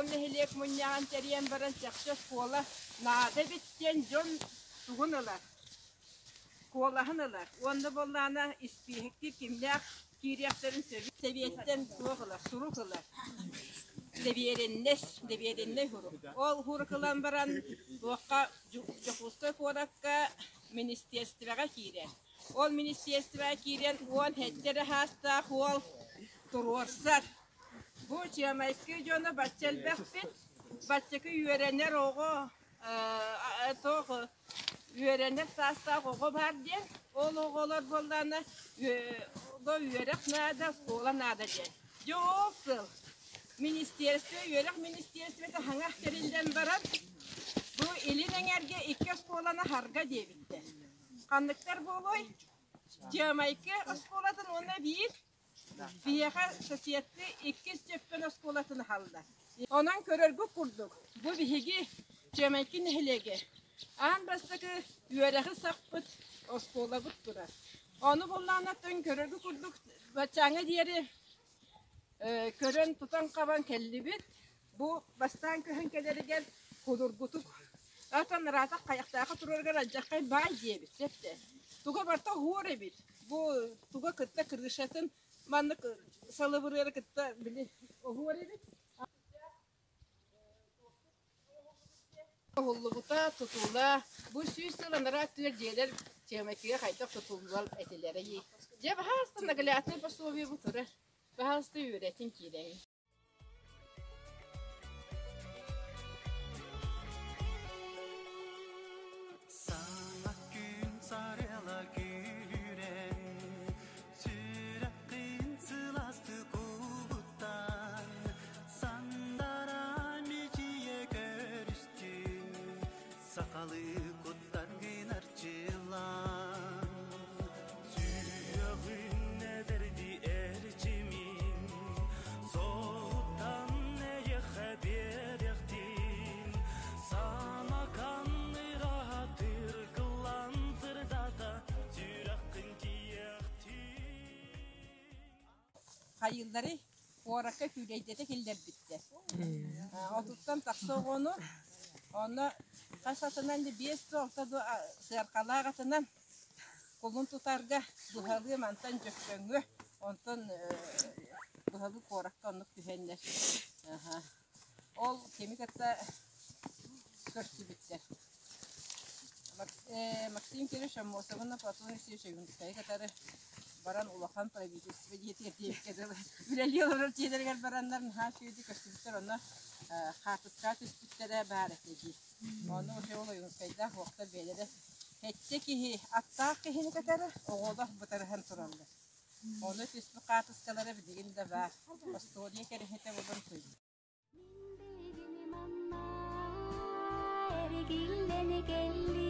Ол нэһилиэк мунньаҕын тэрийэн баран чахчы оскуола наада эбит диэн дьон тугун ылар, куолаһын ылар уонна буоллаҕына испииһэктиир кимнээх киириэхтэрин сөбүй сэбиэттэн туох ылар, сурук ылар, дэбиэриннэс, дэбиэриннэй сурук. Ол сурук ылан баран туохха Дьокуускай куоракка министерствоҕа киирэр. Ол министерствоҕа киирэн 17 эрэ саастаах уол туруорсар. Бу Чыамайкы дьоно бачча элбэхпит, баччакы үөрэнэр оҕо туох үөрэнэр саастаах оҕо баар диэн, ол оҕолор буоллаҕына үөрэх наада, оскуола наада диэн. Дьэ ол сыл министерство, үөрэх министерствота хаҥас тэриллэн баран, бу илин эҥэргэ икки оскуоланы аһарга диэбиттэр. Ханныктар буолуой? Чыамайкы оскуолатын уонна биир Биһиэхэ соседты иккис Дьөппөн оскуолатын аһалла. Онон көрөргүт курдук, бу биһиги Чүөмэйки нэһилиэгэ аан бастакы үөрэҕи сахпыт оскуолабыт турар. Ону буллаанаттан көрөргүт курдук баччааҥҥа диэри көрөн тутан-хабан кэллибит. Бу бастаан көһөн кэлэригэр кудургутук Атын ыраатах хайахтаахха турарыгар алдьархай баай диэбит сөптө. Туга барыта оһуор эбит. Бу туга кытта крышатын маннык салыбырыары кытта били оһуор эбит. Оһуллубута, тутуула. Бу 100 сыл анараа өттүгэр дьиэлэр Чыамайкыга хайдах тутуллар этилэрэй. Дьэ, баһаалыста наглядный пособие бу турар. Баһаалыста үөрэтин киирэҥ. Саҥа күн сарыала күүрэн, сүрэххин сылаастык угуттан, сандара мичийэ көрүстүн, сахалыы куттаргын арчылаан. Сүрэҕин эдэрдии эрчимин, соһутан эйиэхэ биэриэхтин, санакан ыраатыр кылан сырдата сүрэххин киэхтин. Хайыыллары куоракка күүлэйдэтэ киллэрбиттэр. Отуттан тахса оҕону онно хас атынан биэс да алта да сыаркалаах атынан кулун тутарга быһалыы мантан Дьөппөҥҥө, онтон быһалыы куоракка оннук түһэннэр Ол кими кытта көрсүбүттэр. Максим Кириллович Аммосовна Платон Алексеевич Ойуунускайы кытары баран улахан правительство дьиэтигэр диэбиккэ дылы үлэлии олорор дьиэлэригэр бараннар наһаа үчүгэйдик көрсүбүттэр онно хаартыскаҕа түспүттэрэ баар этэ дии. Ону уже ол Ойуунускайдаах уохтар бэйэлэрэ сэттэ киһи аттаах киһини кытары оҕолор бытарыһан тураллар. Ону түспүт хаартыскалара билигин да баар. Остуоруйа кэрэһитэ буолан туйда. Мин билигин манна эргиллэн кэллим.